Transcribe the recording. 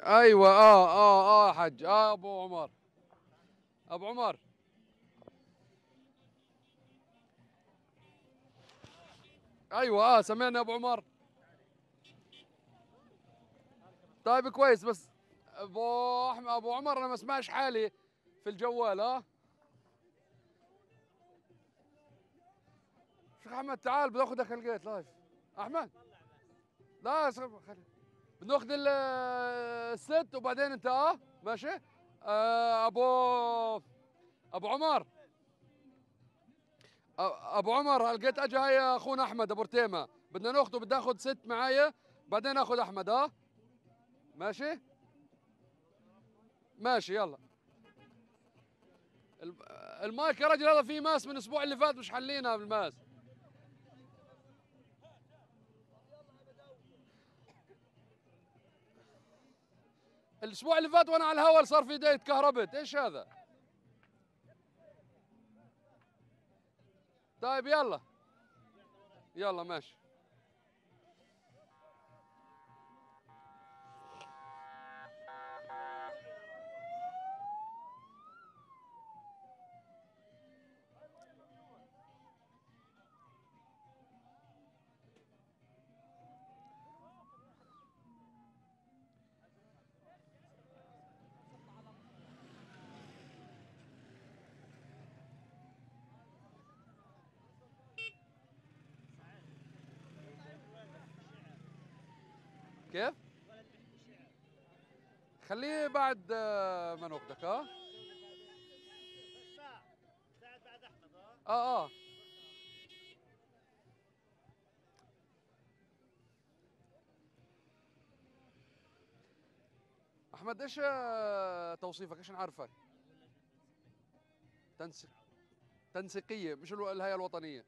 ايوه حج ابو عمر، ابو عمر. ايوه سمعنا ابو عمر. طيب كويس، بس ابو احمد ابو عمر انا ما اسمعش حالي في الجوال. شيخ احمد تعال بدي اخذك هالقيت live. احمد لا خلي بناخذ الست وبعدين انت ماشي. ابو عمر، ابو عمر لقيت اجى هاي اخونا احمد ابو رتيمه، بدنا ناخذه، بدي اخذ ست معايا بعدين اخذ احمد. ماشي ماشي يلا. المايك يا رجل هذا فيه ماس من الاسبوع اللي فات مش حلينا بالماس. الاسبوع اللي فات وانا على الهواء صار في ايدي تكهربت، ايش هذا؟ طيب يلا يلا ماشي. كيف؟ خليه بعد ما ناخذك. احمد ايش توصيفك؟ ايش نعرفك؟ تنسيقية مش الهيئة الوطنية.